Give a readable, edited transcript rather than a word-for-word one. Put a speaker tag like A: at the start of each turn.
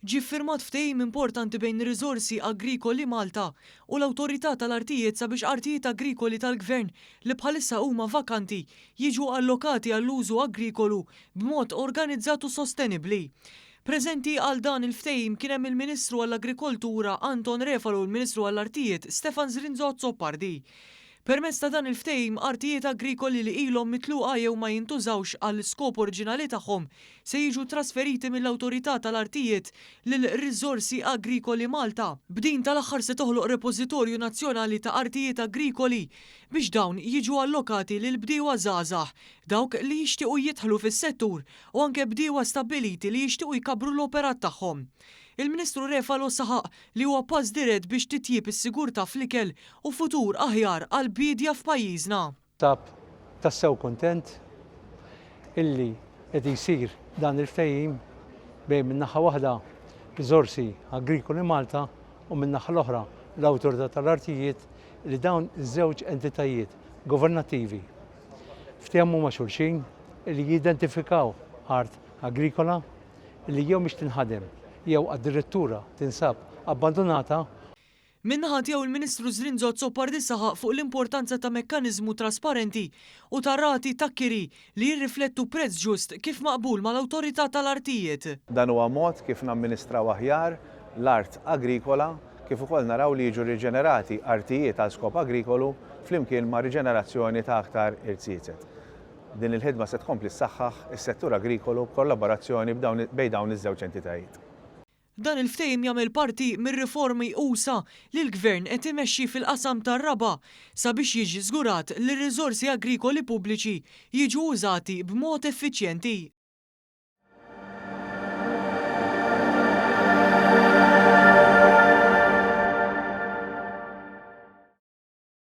A: ġie ffirmat ftehim importanti bejn Riżorsi Agrikoli Malta u l-Awtorità tal-Artijiet sabiex artijiet agrikoli tal-Gvern li bħalissa huma vakanti jiġu allokati għall-użu agrikolu b'mod organizzat u sostenibbli. Preżenti għal dan il-ftehim kien hemm il-Ministru għall-Agrikoltura Anton Refalo u l-Ministru għall-Artijiet Stefan Zrinzo Azzopardi. Permezz ta' dan il-ftehim, artijiet agrikoli li ilhom mitluqa jew ma jintużawx għall-iskop oriġinali tagħhom se jiġu trasferiti mill-Awtorità tal-Artijiet lil Riżorsi Agrikoli Malta. B'din tal-aħħar se toħloq repożitorju nazzjonali ta' artijiet agrikoli biex dawn jiġu allokati lil bdiewa żgħażagħ, dawk li jixtiequ jidħlu fis-settur u anke bdiewa stabbiliti li jixtiequ jkabbru l-operat tagħhom. Il-Ministru Refalo saħaq li huwa pass dirett biex titjieb is-sigurtà fl-ikel u futur aħjar għall-biedja f'pajjiżna.
B: Ninsab tassew kuntent illi qed jsir dan il-ftehim bejn minn naħa waħda Riżorsi Agrikoli Malta u min-naħa l-oħra l-Awtorità tal-Artijiet li dawn iż-żewġ entitajiet governattivi ftehmu ma' xulxin illi jidentifikaw art agrikola li jew mhix tinħadem jew addirittura tinsab abbandunata.
A: Min-naħa tiegħu il-Ministru Zrinzo Azzopardi saħaq fuq l-importanza ta' mekkaniżmu trasparenti u ta' rati ta' kiri li jirriflettu prezz ġust kif maqbul mal-Awtorità tal-Artijiet.
C: Dan huwa mod kif namministraw aħjar l-art agrikola kif ukoll naraw li jiġu riġenerati artijiet għal skop agrikolu flimkien ma' riġenerazzjoni ta' aktar irziezet. Din il-ħidma se tkompli ssaħħaħ is-settur agrikolu b'kollaborazzjoni bejn dawn iż-żewġ entitajiet.
A: Dan il-ftehim jagħmel parti mir-riformi usa' li l-Gvern qed imexxi fil-qasam tar-raba' sabiex jiġi żgurat li r-riżorsi agrikoli pubbliċi jiġu użati b'mod effiċjenti.